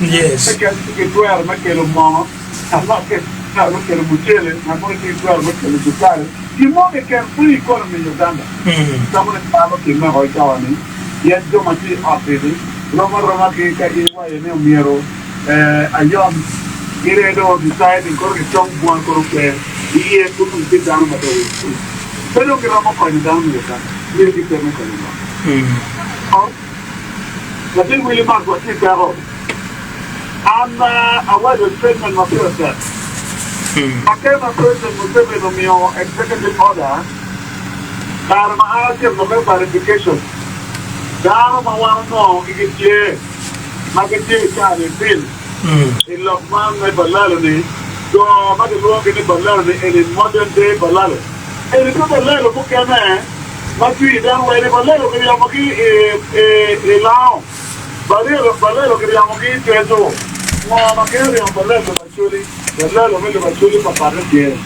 Keken tye ki twero me kelo moo, ngat mo keken tye ki twero me kelo mucele, ngat mo keken tye ki twero me kelo cukari, gin mo keken, free economy i Uganda. Itamo ni bal otimme oko i cawa-ni pien jo ma tye i ot piti rom aroma ki ka in iwaco ni omyero ayom gire dong deciding kono gicong bunga kono pe iye pud dong tye dano ma dong wigi pe dong giromo konyo dano me Uganda myero gitemme konyo lwak. Latin Willy Mark watye i peko. An awaco statement ma pire tek. Make ma President Museveni omiyo executive order kare ma an acito me verification dano ma wan onongo ki gitye ma gitye i caa-ni i field i lok man me Balalo ni jo ma gilwongo gi ni Balalo ni eni modern day Balalo eni pe Balalo mukene Ma twi dano wene balelo kiryamogi i lango, balelo kiryamogi i teto. Ngo ma kelo ryemo balelo lobo Acholi? Balelo me lobo Acholi papatte tye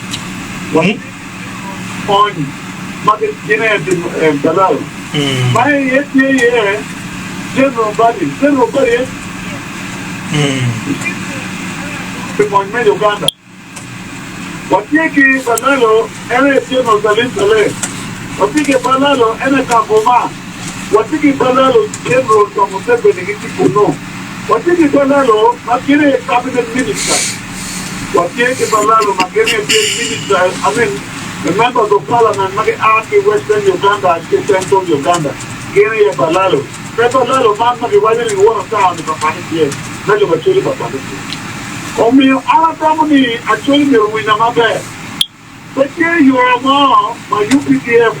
pwony ma gin aye tye balalo ma iye tye iye General Badi. General Badi aye pi mony me Uganda. Watye ki balalo en aye General Salim Saleh, watye ki balalo en aye Kakuma, watye ki balalo General pa Museveni gitye kunnu, watye ki balalo ma gin aye Cabinet Ministers, watye ki balalo ma gin aye tye Ministers, I mean the members of Parliament ma gia ki Western Uganda ki Central Uganda gin aye balalo. Pe balalo man ma giwaco ni giwoto ata-ni pa paco tye, me lubo Acholi pa paco tye. Omiyo an atamo ni Acholi myero owinya maber. Pe tye yo mo ma UPDF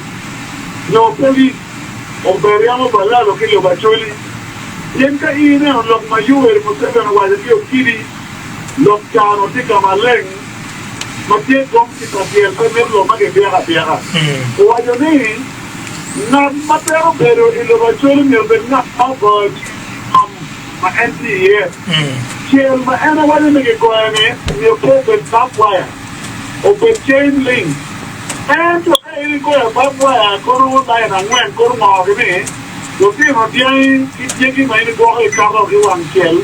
nyo police oberyamo balalo ki lobo Acholi. Pien ka in ineno lok ma Yoweri Museveni owaco ki Okidi, lok cano tye ka maleng ma tye gong ci pa tyel pe mito lok ma gibyeko abyeka. Owaco ni ngat ma twero bedo i lobo Acholi myero obed ngat ma ogoyo ngom ma en tye iye. Cel ma en owaco ni kigoyo-ni myero pe obed barbed wire, obed chain link. Ento ka in igoyo barbed wire kono lain angwen kono ngo-gi ni lutino dyangi ki dyegi ma in igwoko ikato ki wang cel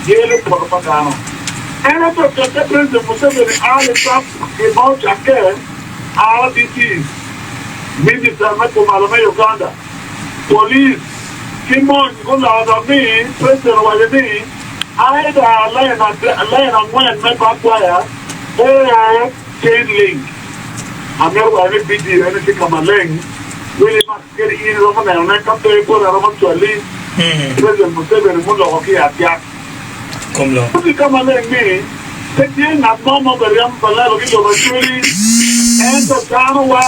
yelo poto pa dano. Ento teke President Museveni a litap i ma ocakke, RDCs, Minista me Kumalo me Uganda, Police ki mony guloko ni president owaco ni either line angwen me barbed wire or chain link. Amito waco ni video eni tye ka maleng Willy Max kadi in iromo neno ne ka pe bot aromo cwali President Museveni muloko ki atyak. Tye ka maleng ni pe tye ngat mo ma oberyamo balalo ki lobo Acholi ento dano wa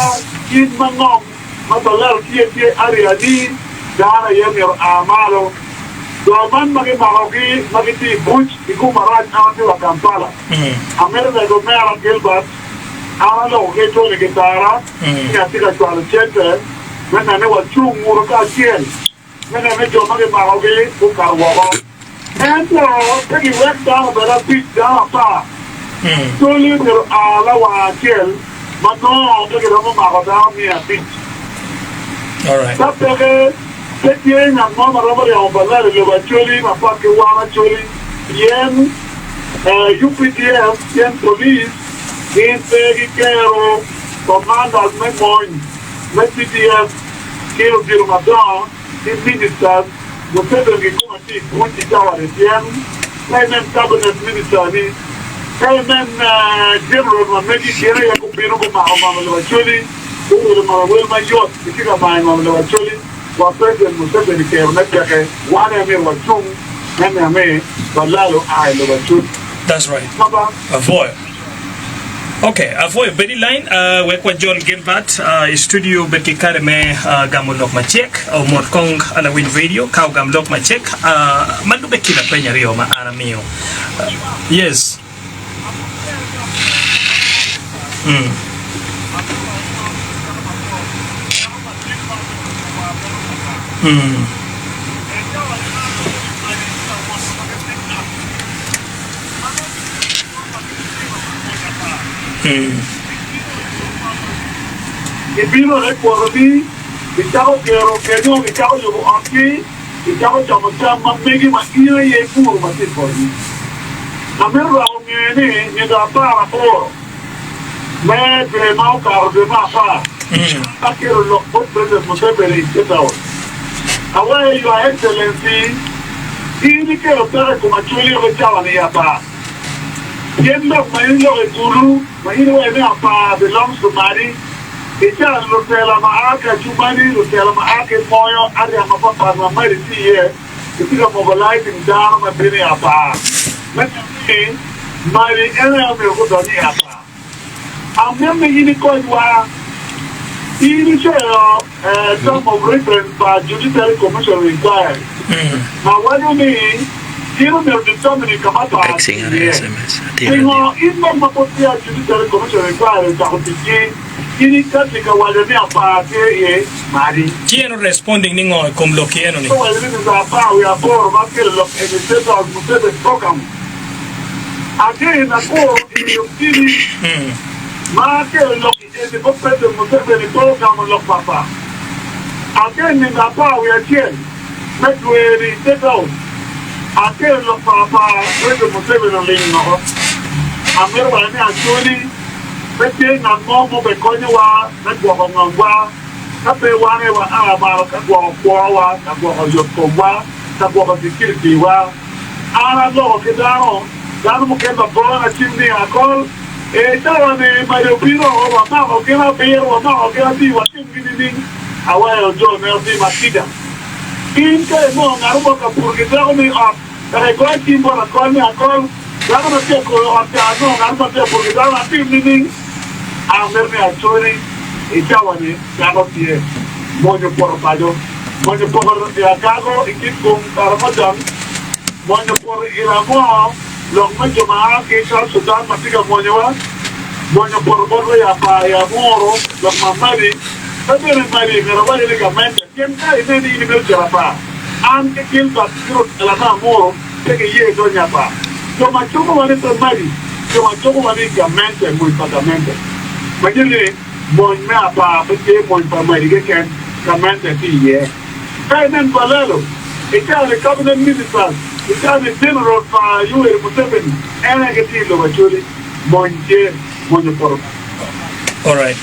kit ma ngom ma balal tye tye area ni dano aye myero oa malo. Jo man ma gimakogi ma gitye i buc i gum marac an atye wa Kampala. Amito lego omera Gilbert an aloko ki Tony Gitara ni atye ka cwalo cente me neno ni wacung wunu kacel me neno ni jo ma gimakogi gukato woko. Ento pe giwek dano obed abic, dano apar. Toli myero oa lawang acel ma nongo pe giromo mako dano 500. Ka peke, pe tye ngat mo ma romo ryemo balal i lobo Acholi mapat ki wan Acholi pien UPDF, pien police gin pe gikero commanders me mony me CDF ki ludito madongo ki ministers Museveni kikome tye i buc i cawa-ni pien ka inen cabinet minister ni ka inen general ma megi gin aye gubino gumako ngom i lobo Acholi guwilo ngom awel mayot gitye ka mayo ngom i lobo Acholi wa president Museveni kero ne peke wan aye myero wacung me neno ni balal oa i lobo Acholi. That's right. Papa. Apwoyo. Ok, apwoyo. Bed i line uh, wek wajol Gilbert uh, i studio bed ki kare me uh, gamo lok macek. Omot kong lawiny radio ka ogam lok macek uh, ma lubbe ki lapeny aryo ma an amiyo. Uh, yes. Mm. Mm. Gibino i potogi, gicako gero kenyo, gicako yubo otgi. Icako camo cam ma megi ma in aye ipuro ma tye i potoni. Amito dok onge ni nino aparaboro me dwe ma okato dwe me apar, akelo lok bot President Museveni i State House. Awaye Your Excellency, in ikelo peko i kom Acholi wek icawa ni i apar. Pien lok ma in iloko i Gulu ma in iwaco ni apar belongs to Madi, ical lutela ma a ki Acumani, lutela ma a ki Moyo, area mapapat ma Madi tye iye, Itye ka mobilizing dano ma bino i apar me neno ni mali en aye omyero gudony i apar. Amito ni in ikonywa. In icoyo term of reference pa Judiciary Commission of Inquiry ma waco ni gin omyero determine ka ma apar tye iye. Pingo in lok ma pud peya Judiciary Commission of Inquiry ocako ticgi In ikati ka waco ni apar tye iye madi. Ci en o-responding ni ngo i kom lok ki eno ni? En owaco ni nino apar wiye aboro ma kelo lok eni State House Museveni Program again akuro i okinyi ma akelo lok eni bot President Museveni pe ogamo lok papa again nino apar wiye acel me dwe-ni State House akelo lok pa apar President Museveni oling woko amito waco ni Acholi Pe tye ngat mo ma obekonyowa me gwoko ngomwa ka pe wan aye waa malo ka gwoko kwowa, ka gwoko yotkomwa, ka gwoko cikiritiwa. An aloko ki dano, dano mukene bagona cim ni, Akol, ee cawa-ni mali obino, wamako gin abiro, wamako gin abic, watimgi nining? Aweyo jo me otima kica. In ka inongo ngat mo ka buto ki dako me i ot, Dok igoyo cim bot akol ni, 'Akol, dano ma tye ka koyo ot ca anongo ngat ma tye ka pwonyo dano atim nining? An amito ni aconi i cawa-ni dako tye mwonyo poto paco, mwonyo poto i agago i kit kom Karamojong, mwonyo poto i Lamwoo, lok me jo ma a ki i South Sudan ma tye ka mwonyowa, mwonyo poto bot i Apar i Amuru, lok ma Mali, pe bene Mali myero awaci ni gamente pien ka inen ni in imito cito Apar, An ki Gilbert ki lutela me Amuru pe giye donyo ata. Jo ma cukowa ni pe magi, jo ma cukowa ni gamente, mony pa gamente. Ma nyuto ni mony me apar pe tye mony pa magi keken, gamente tye iye. Ka inen Balelo, i kare-ni cabinet ministers, i kare-ni general pa Yoweri Museveni, en aye gitye i lobo Acholi, mony tye, mony opoto. Alright.